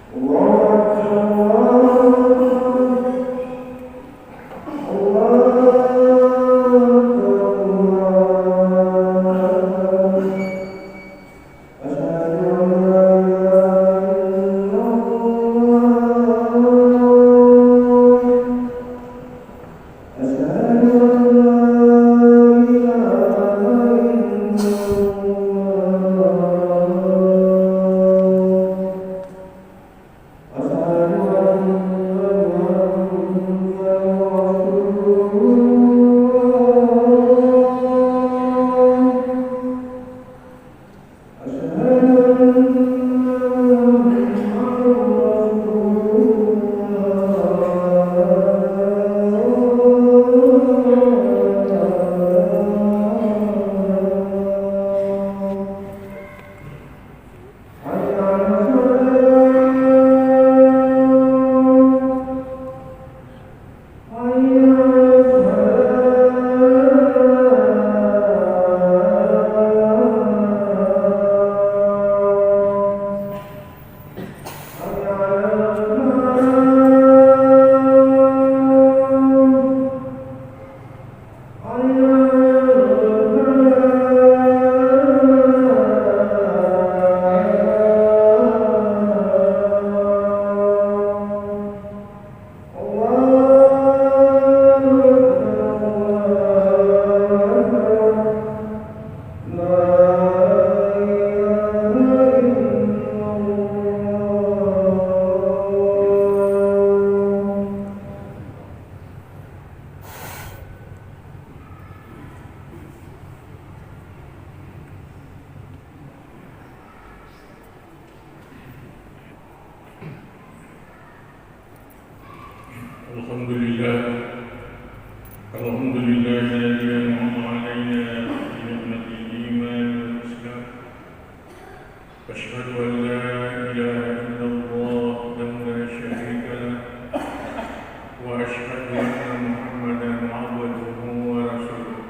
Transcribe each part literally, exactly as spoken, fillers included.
الله أكبر، الله أكبر، الله أكبر، الله أكبر. أشهد أن لا إله إلا الله. أشهد أن لا إله إلا الله. أشهد أن محمدا رسول الله. أشهد أن محمدا رسول الله. حي على الصلاة. حي على الصلاة. حي على الفلاح. الحمد لله. الحمد لله الذي أنعم علينا بنعمة الإيمان والإسلام. أشهد أن لا إله إلا الله وحده لا شريك له، وأشهد أن محمدا عبده ورسوله.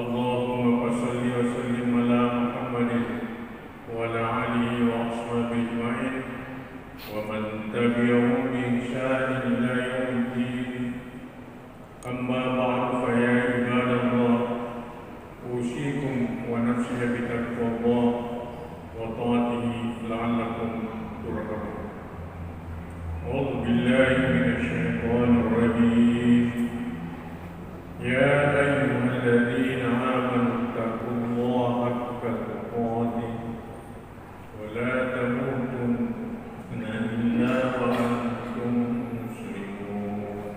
اللهم فصل وسلم على محمد وعلى آله وأصحابه أجمعين ومن تبعهم بإحسان إلى يوم الدين. أما بعد، فيا عباد الله، أوصيكم ونفسي بتقوى الله وطاعته لعلكم ترحمون. أعوذ بالله من الشيطان الرجيم. يا أيها الذين آمنوا اتقوا الله حق تقاته ولا تموتن إلا وأنتم مسلمون.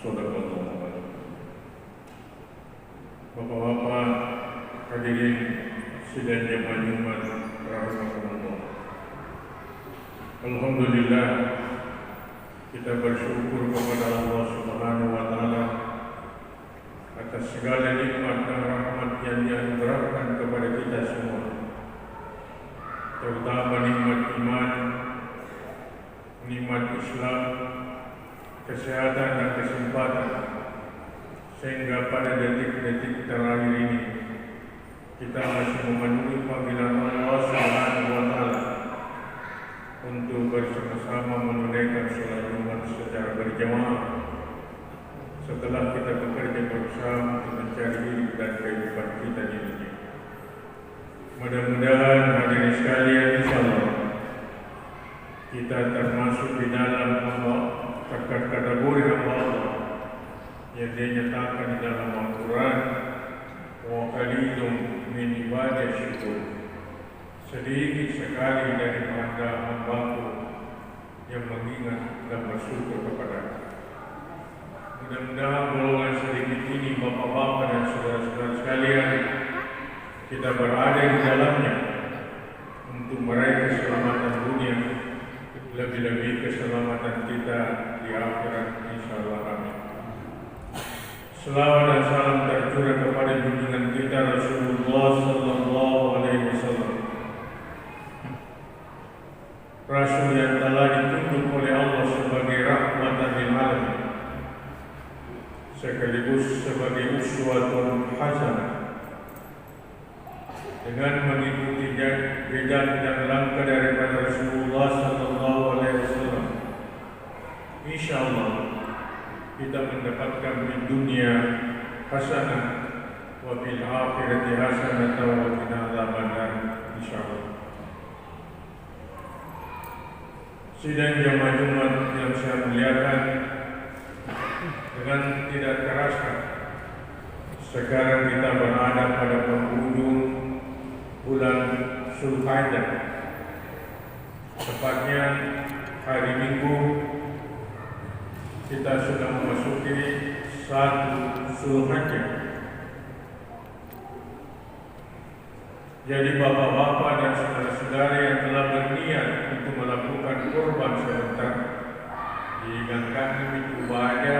صدق الله العظيم. Bapak-bapak, hadirin sidang jamaah Jumat rahimakumullah. Alhamdulillah, kita bersyukur kepada Allah Subhanahu wa Ta'ala atas segala nikmat dan rahmat yang dianugerahkan kepada kita semua, terutama nikmat iman, nikmat Islam, kesehatan, dan kesempatan, sehingga pada detik-detik terakhir ini kita masih memenuhi panggilan Allah Subhanahu wa Ta'ala untuk bersama-sama menunaikan sholat Jumat secara berjamaah setelah kita bekerja berusaha untuk mencari hidup dan kehidupan kita di dunia. Mudah-mudahan, hadirin sekalian, insya Allah kita termasuk di dalam hamba, terkategori hamba Allah yang dinyatakan di dalam Al-Quran, "Wa qalilun min ibadiyas syakur." Sedikit sekali daripada hambaku yang mengingat dan bersyukur kepada-Ku. Mudah-mudahan golongan sedikit ini, bapak-bapak dan saudara-saudara sekalian, kita berada di dalamnya untuk meraih keselamatan dunia, lebih-lebih keselamatan kita di akhirat, insya Allah. Amin. Selawat dan salam tercurah kepada junjungan kita Rasulullah sallallahu alaihi wasallam. Rasul yang telah ditunjuk oleh Allah sebagai rahmatan lil alamin, sekaligus sebagai uswatun hasanah. Dengan mengikuti ja-, jejak dan langkah daripada Rasulullah dunya hasanah wa fil akhirati hasanah wa qina adzabannar. Insyaallah. Sidang jamaah Jumat yang saya muliakan, dengan tidak terasa sekarang kita berada pada penghujung bulan Zulhijjah. Tepatnya hari Minggu, kita sudah memasuki satu Zulhijjah. Jadi, bapak-bapak dan saudara-saudara yang telah berniat untuk melakukan kurban serentak, digangkangngi itu baja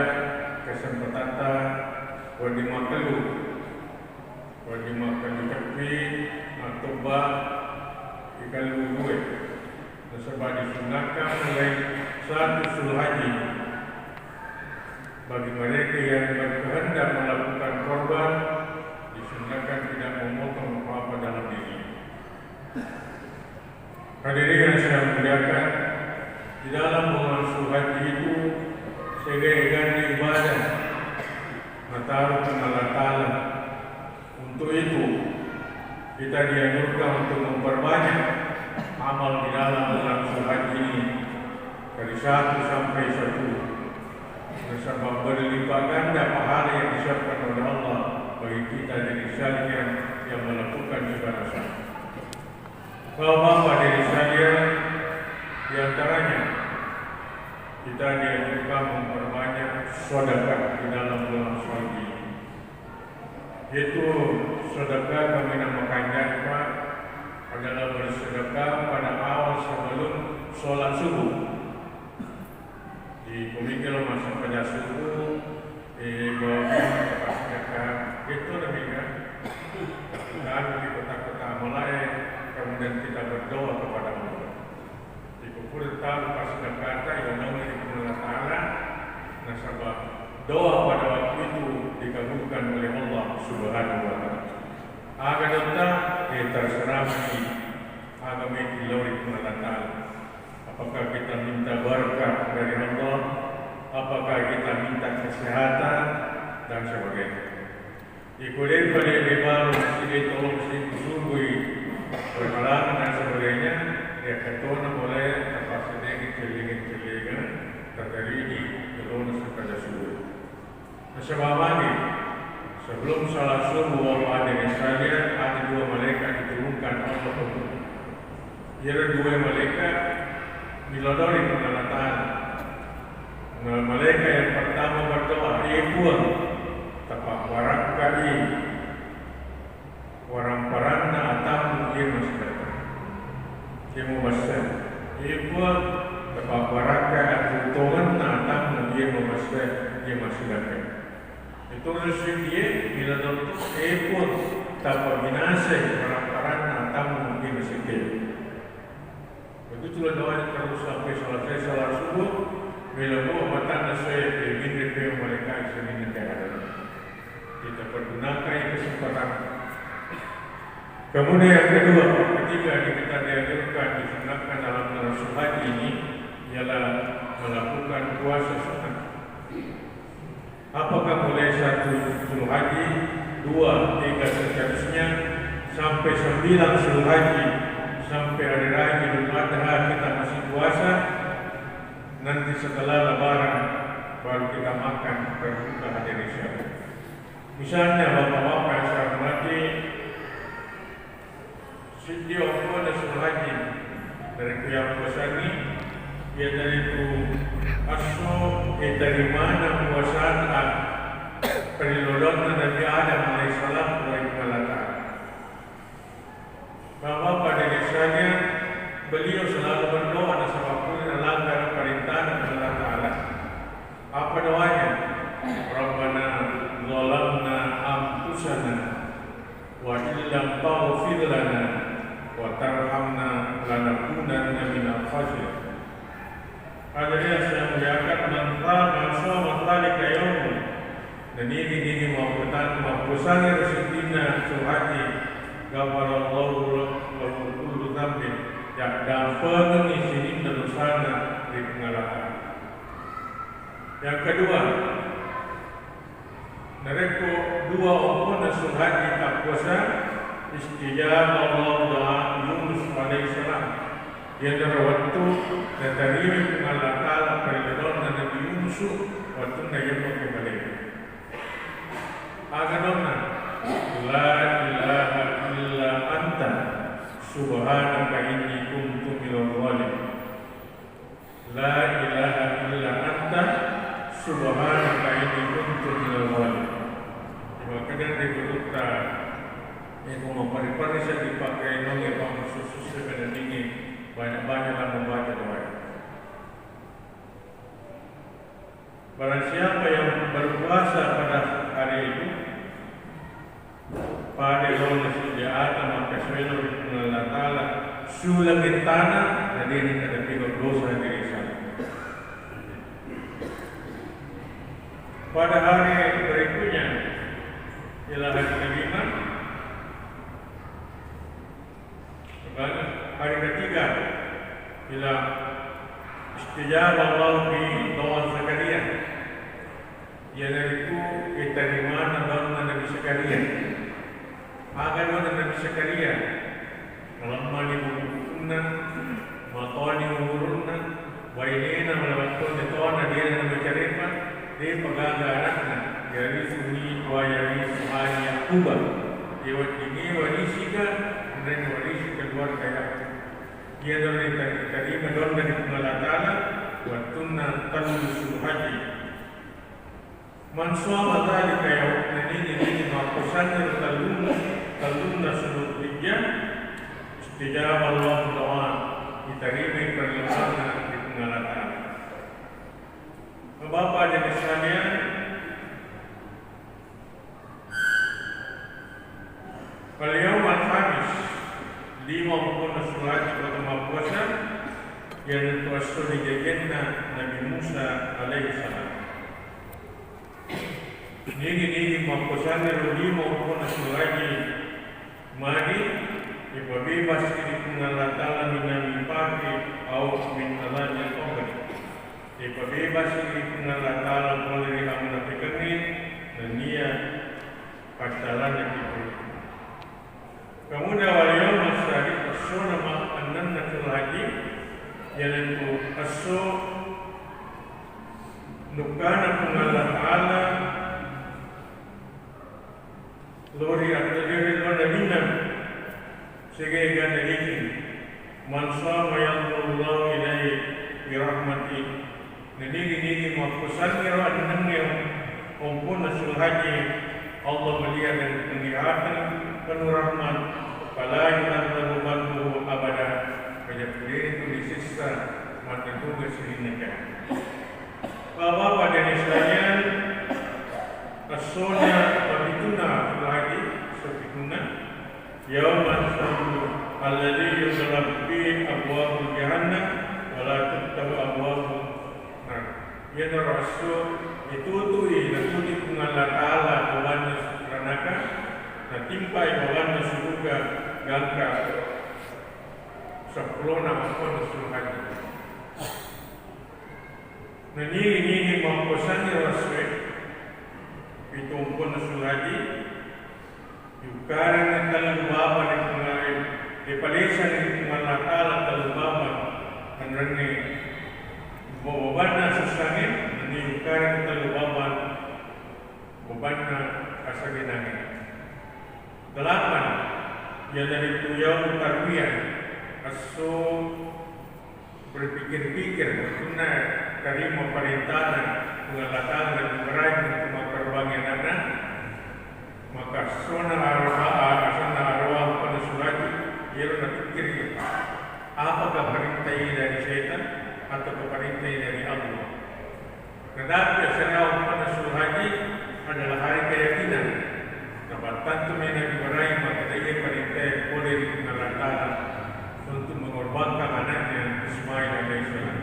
kesempatan wedding makkellu. Wedding makkellu ceppi, mattobba, ikellu due. Nasaba disunnahkan mulai satu Zulhijjah bagi mereka yang berkehendak melakukan korban, disunnahkan tidak memotong apa-apa dalam diri. Hadirin yang saya muliakan, di dalam bulan Zulhijjah itu segala ibadah mataru Allah Ta'ala. Untuk itu, kita dianjurkan untuk memperbanyak amal di dalam bulan Zulhijjah ini dari satu sampai sepuluh. Nasaba berlipat ganda pahala yang disiapkan oleh Allah bagi kita dari sekalian yang melakukan ibadah sah. Bapak-bapak dari sekalian, di antaranya kita dianjurkan memperbanyak sedekah di dalam bulan Zulhijjah ini. Itu sedekah kaminang makanja'e, Pak, adalah bersedekah pada awal sebelum sholat subuh. Di komiki lo massempajang subuh, eh, bawa kita sedekah. Itu namanya. Lalu di kota-kota mulai, kemudian kita berdoa kepada Allah. Iko pura tau passidakata, iyanaro ri Puang Allah Ta'ala, nasaba doa pada waktu itu dikabulkan oleh Allah Subhanahu wa Ta'ala. Aga dotta, eh, terserah maki aga meki lao ri Puang Allah Ta'ala. Apakah kita minta berkah dari Allah? Apakah kita minta kesehatan? Dan sebagainya. Iko de'pa de' balo masigi tolong sikusubui perhalangan dan sebagainya, ya katona mulai terpaksa dengan celingan-celingan terjadi di kelona sepada subuh. Nasaba magi, sebelum salat subuh, Bapak hadirin sekalian, ada dua malaikat diturunkan Allah untuk Iyaro dua malaikat milodori Puang Allah Ta'ala. Nah, malaikat yang pertama berdoa, "Eh Puang, tapabbarakkai waramparanna atammu iya masedekah, iya mubasser. Eh Puang, tapabbarakkai atutongenna atammu iya mubasser, iya masedekah." Itu rezeki e, bila tentu, eh Puang, tapabinasai waramparanna atammu iya masedekah. Begitu doanya terus sampai selesai salat subuh, melo mua matanna soe, eh, minre pe malaikat sininna ke ada. Kita pergunakan kesempatan. Kemudian yang kedua, ketika kita dianjurkan, disunahkan dalam bulan Zulhijjah ini, ialah melakukan puasa sunnah. Apakah mulai satu Zulhijjah, dua, tiga, seterusnya, sampai sembilan Zulhijjah, sampai hari raya Idul Adha kita masih puasa, nanti setelah Lebaran baru kita makan berbuka hari Isya. Misalnya, bapak-bapak yang saya hormati, Siddi okko na Zulhijjah, narekko yappuasanni, iyanaritu esso itarimana puasata parilolonna Nabi Adam alaihissalam ri Puang Allah Ta'ala. Bapak-bapak dan ibu sekalian, beliau selalu berdoa nasaba pura nalanggar parentana Puang Allah Ta'ala. Apa doanya? Rabbana zalamna anfusana wa illam taghfir lana wa tarhamna lanakunanna minal khasirin. Hadirin yang saya muliakan, man qama, man shoma dzalika yaum, nennia nigi mappuasang, mappuasangngi ro siddinna Zulhijjah, ghafarallahu lahu kullu dzambin, yaddampengengngi sininna dosana ri Puang Allah Ta'ala. Yang kedua, Narekko dua ompona Zulhajji tappuasa, istajaba Allahu doa Yunus alaihissalam. Iyanaro wettu natarimai Puang Allah Ta'ala parellau Nabi Yunus wettunna yemmeng ke bale. Aga donna? La ilaha illa anta subhanaka inni kuntu minaz zalimin. La ilaha illa anta subhanaka inni kuntu minaz zalimin. Makkeda ri gurutta, iko mapari-pari sa dipakkainongnge pammassu-sussu, banyak-banyaklah membaca doa. Barang siapa yang berpuasa pada hari itu, pada laona sejak Adam makkasuwelo ri Puang Allah Ta'ala, suleng tana, na de' nakkeda pigau dosa diri sana. Pada hari berikutnya, ialah hari kelima, Hari ketiga, ila istajaba Allah fi doa Zakaria. Iyanaritu itarimana doanna Nabi Zakaria. Aga doanna Nabi Zakaria? Malemmani bukunna, matoni umurunna, Bainena malewattonde tona, dena namacarepa, depa gaga anakna, yarisuni wa yarisani Yaquba. Iweddingnge warisika, nrena warisi keluarga Yakub. Iyanaro ritarima doanna ri Puang Allah Ta'ala, wettunna tellu Zulhajji. Man shoma dzalika yaum, nennia-nennia mappuasanna ro tellunna, tellunna Zulhijjah, istajaba Allahu doa, ditarimai parellanna ri Puang Allah Ta'ala. Bapak-bapak dan sekalian, fal yaumal khamis, lima ompona Zulhijjah, kota mappuasa, iyanatu esso rijajianna Nabi Musa alaihi salam. Nigi-nigi mappuasanna ro lima ompona Zulhijjah, magi ipabebasiki ri Puang Allah Ta'ala minal iqabi au min adzabil qabri. Ipabebasiki ri Puang Allah Ta'ala pole ri amunafikengnge nennia paccalanna kuburu. Kemudian wal yaum as-sadis, essona ma ennenna Zulhijjah, iyanaritu esso nukkana Puang Allah Ta'ala lao ri attajeng lao nabinna, siaga egana licin. Man shoma yanzurullahu ilaihi birahmatih. Nenigi-nigi mappuasanna ro ennengnge ompona Zulhijjah, Allah melihat dan kelihatan penuh rahmat, fala yu'adzabu qalbuhu abada, majeppu de tu disessa manentunga sininna. Bapak-bapak dan sekalian, essona papituna Zulhijjah, esso pitunna, Yauman sabtu alladzi yughlaqu fihi abwabu jahannam wa la tuftahu abwabu nar. Iyanaro esso itutui, natutui Puang Allah Ta'ala bawanna neraka, natimpai bawanna suruga gangka seppulona ompona Zulhijjah. Nenigi-nigi mappuasanna ro essoe, pitu ompona Zulhijjah, Yukkarengngi tellu baba ri Puang, ripalesangngi ri Puang Allah Ta'ala tellu baba enrengnge bo-, bobanna sussangnge, nennia yukkarengngi tellu baba bobanna asagenangnge. Delapan, iyanaritu yaum tarwiyah, esso Berpikir-pikir, wettunna tarima parentana Puang Allah Ta'ala Nabi Ibrahim untuk makkarobbangngi ana'na, maka essona arwah, asenna arwah pada Zulhijjah, iyaro napikkiri, apakah perintah ini dari setan atau perintah ini dari Allah? Tetapi asenna ompona Zulhijjah adalah hari keyakinan. Napattantumi Nabi Ibrahim makkeda, iya parentae pole ri Puang Allah Ta'ala untuk mengorbankan anaknya Ismail alaihissalam.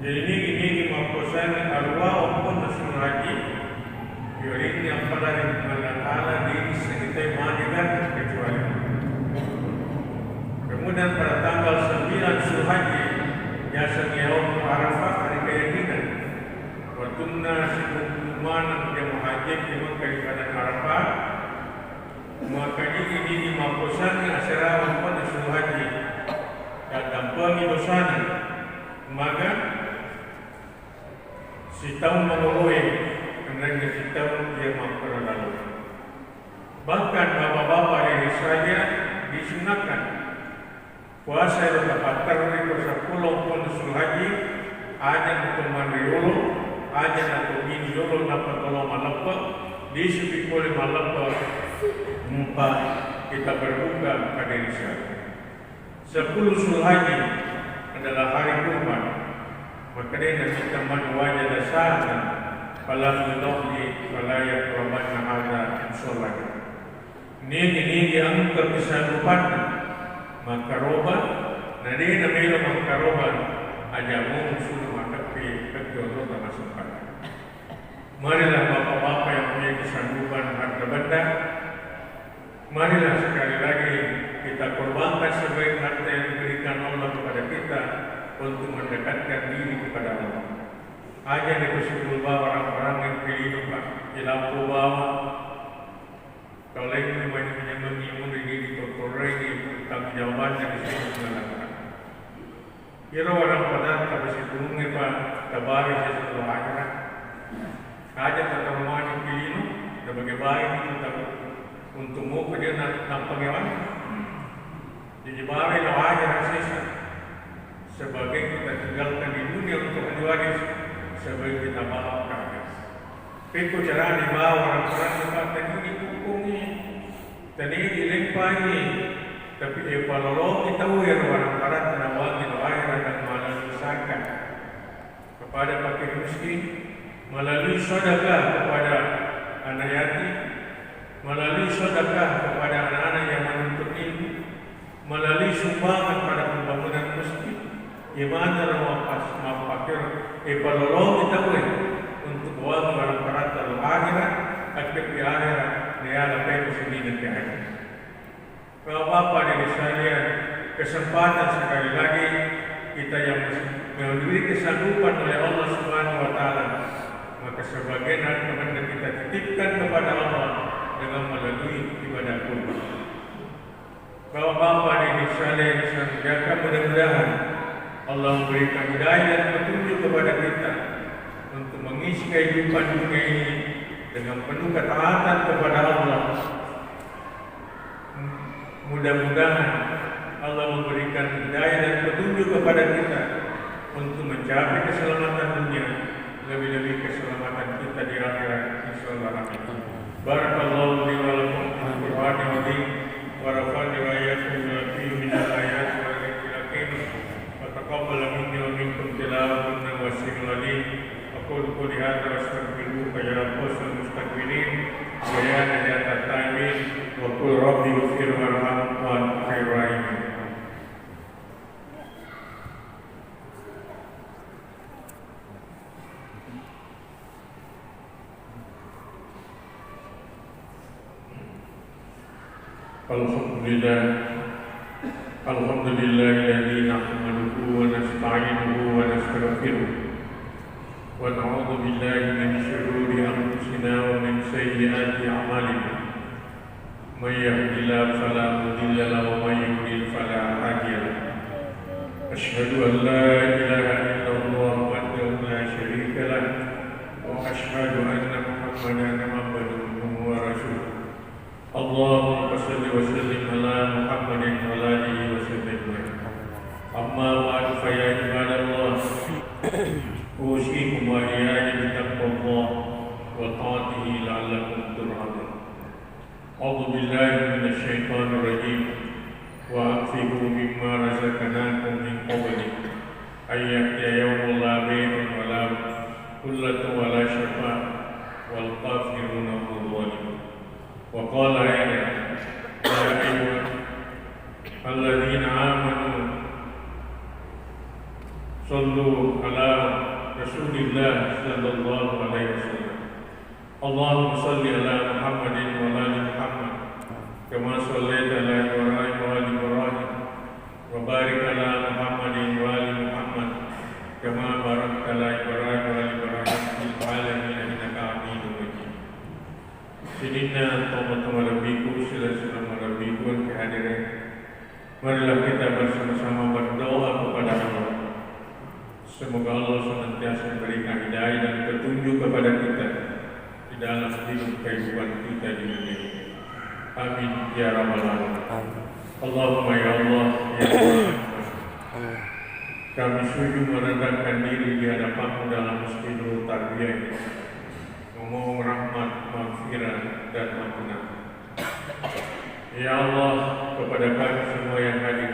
Jadi nigi-nigi mappuasanna arwah ompona Zulhijjah, yorinni appada ri Puang Allah Ta'ala, dini sekitai majegan kecuali. Kemudian pada tanggal sembilan Zulhijjah, biasa yaum Arafah, hari keyakinan. Tunna sibuntu maneng jamaah haji di Makkah di padang Arafah, maka nigi-nigi mapposangngi aserana pada Sulhaji. Tattampengi dosana, maga sitaung mangoloe, enrengnge sitaung iya makkoro lalo. Bahkan bapak-bapak dari saya disunahkan puasa ero tapatterri ko seppulo pun Sulhaji, aja nato manre yolo, aja nato mini yolo, nappa tolo malleppe, disupi pole malleppe, mupa kita berbuka pada Isya. Sepuluh Sulhaji adalah hari kurban. Makkedai Nabi, "Man wajada syatan falam yudhhi fala yaqrabanna hadza musallana." Nigi-nigi engka kesanggupanna makkaroba, na de namelo makkaroba, aja mo musuna makkeppe kekke oto tamasempatan. Marilah bapak-bapak yang punya kesanggupan harta benda, marilah sekali lagi kita korbankan sebaik harta yang diberikan Allah kepada kita untuk mendekatkan diri kepada Allah. Aja dipasukul bawa orang-orang yang keliru, Pak. Ilampu bawa. Kalau ini main menyambung imun ini diperkoreng, tanggung jawabannya di sini mengalahkan. Iyaro warang padatta pasitunge pa tabawa sesena lao ahera. Aja tataromani pilino, nabage-bage kita untuk mau kerja na-, nampang hewan. Jadi bawa lao ahera sesa. Sebagai kita tinggalkan di dunia untuk ahli waris, sebagai kita bawa ke akhirat. Pekko carana bawa warang padatta, Pak, tadi dikukungi. Tania dilempai, tapi epalolongi tau ero warang padatta nawangi lao ahera dan malalui zakat kepada fakir miskin, melalui sedekah kepada anak yatim, melalui sedekah kepada anak-anak yang menuntut ilmu, melalui sumbangan pada pembangunan masjid, imanaro mappas-, mappakiro, epalolongi tau e untuk bawangi warang padatta lao ahera, akkepi ahera, nayala pekko sedina ke ahera. Bapak-bapak dan sekalian, kesempatan sekali lagi kita yang, yang diberi kesanggupan oleh Allah Subhanahu wa Ta'ala, maka sebagian harta benda kita titipkan kepada Allah dengan melalui ibadah kurban. Bapak-bapak dan sekalian, saya muliakan, mudah-mudahan Allah memberikan hidayah dan petunjuk kepada kita untuk mengisi kehidupan dunia ini dengan penuh ketaatan kepada Allah. Mudah-mudahan Allah memberikan hidayah dan petunjuk kepada kita untuk mencapai keselamatan dunia, lebih-lebih keselamatan kita di akhirat. Insyaallah. Amin. Barakallahu li wa lakum fil Qur'anil azim, wa nafa'ani wa iyyakum bima fihi minal ayati wa dzikril hakim. وتقبل مني ومنكم تلاوة إنه هو السميع العليم. أقول قولي هذا وأستغفر الله يا فوز المستغفرين ويا نجاة التائبين، وقل رب اغفر وارحم وأنت خير الراحمين. الحمد لله. الحمد لله الذي نحمده ونستعينه ونستغفره، ونعوذ بالله من شرور أنفسنا ومن سيئات أعمالنا. من يهد الله فلا مضل له، ومن يضلل فلا هادي له. أشهد أن لا إله إلا الله وحده لا شريك له، وأشهد أن محمدا عبده ورسوله. اللهم صل وسلم على محمد وعلى آله وصحبه أجمعين. أما بعد، فيا عباد الله، أوصيكم وإياي بتقوى الله وطاعته لعلكم ترحمون. أعوذ بالله من الشيطان الرجيم. وأنفقوا مما رزقناكم من قبل أن يأتي يوم لا بيع ولا خلة ولا شفاعة والكافرون هم الظالمون. وقال أيضا: يا أيها الذين آمنوا صلوا على رسول الله صلى الله عليه وسلم. اللهم صل على محمد وعلى آل محمد كما صليت على إبراهيم وعلى آل إبراهيم، وبارك على محمد وعلى آل محمد كما باركت على إبراهيم وعلى آل إبراهيم في Berikan hidayah dan petunjuk kepada kita di dalam hidup kehidupan kita di dunia ini. Amin ya rabbal alamin. Amin. Allahumma ya Allah, ya Tuhan. Amin. Kami sujud merendahkan diri di hadapan-Mu dalam Masjidul Tarbiyah ini, memohon rahmat, maghfirah, dan ampunan. Ya Allah, kepada kami semua yang hadir,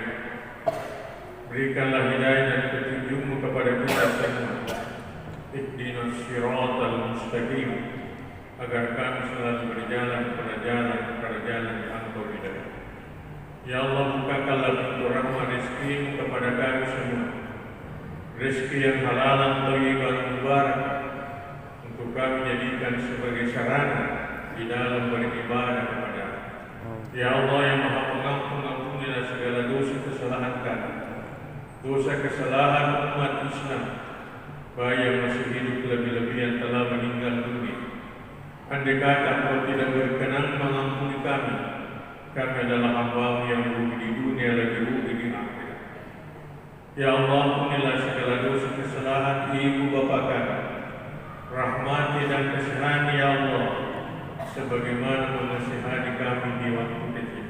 berikanlah hidayah dan petunjuk-Mu kepada kita semua. Ihdinas siratal mustaqim, agar kami selalu berjalan pada jalan, pada jalan yang Engkau ridai. Ya Allah, bukakanlah pintu rahmat rezeki-Mu kepada kami semua. Rezeki yang halalan, thayyiban, mubarak, untuk kami jadikan sebagai sarana di dalam beribadah kepada-Mu. Ya Allah yang Maha Pengampun, ampunilah segala dosa kesalahan kami, dosa kesalahan umat Islam, baik yang masih hidup, lebih-lebih yang telah meninggal dunia. Andai kata Engkau tidak berkenan mengampuni kami, kami adalah hamba-Mu yang rugi di dunia, lebih rugi di akhirat. Ya Allah, ampunilah segala dosa kesalahan ibu bapa kami. Rahmati dan kasihani, ya Allah, sebagaimana mengasihani kami di waktu kecil.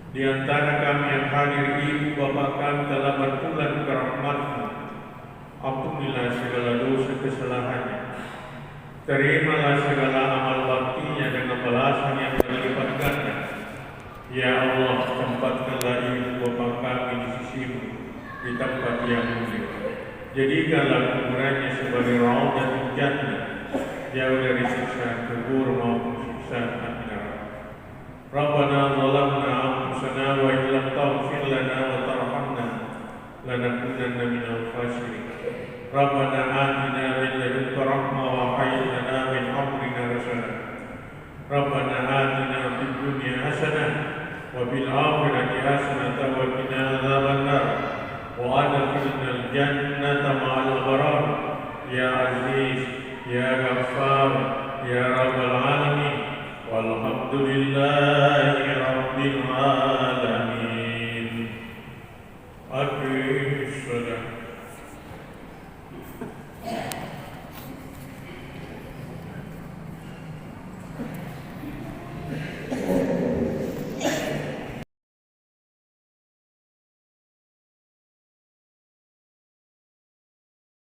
Di antara kami yang hadir, ibu bapa kami telah berpulang ke rahmat-Mu. Ampunilah segala dosa kesalahannya. Terimalah segala amal baktinya dengan balasan yang berlipat ganda. Ya Allah, tempatkanlah ibu bapa kami di sisi-Mu, di tempat yang mulia. Jadikanlah kuburannya sebagai raudhatul jannah, jauh dari siksaan kubur maupun siksaan api neraka. Rabbana zalamna anfusana wa illam taghfir lana wa tarhamna lanakunanna minal khasirin. Rabbana atina min ladunka rahmah wa hayyi lana min amrina rasyada. Rabbana atina fid dunya hasanah wa fil akhirati hasanatan wa qina adzabannar. Wa adkhilnal jannata ma'al abrar. Ya Aziz, ya Ghaffar, ya Rabbal alamin. Walhamdulillahi rabbil alamin.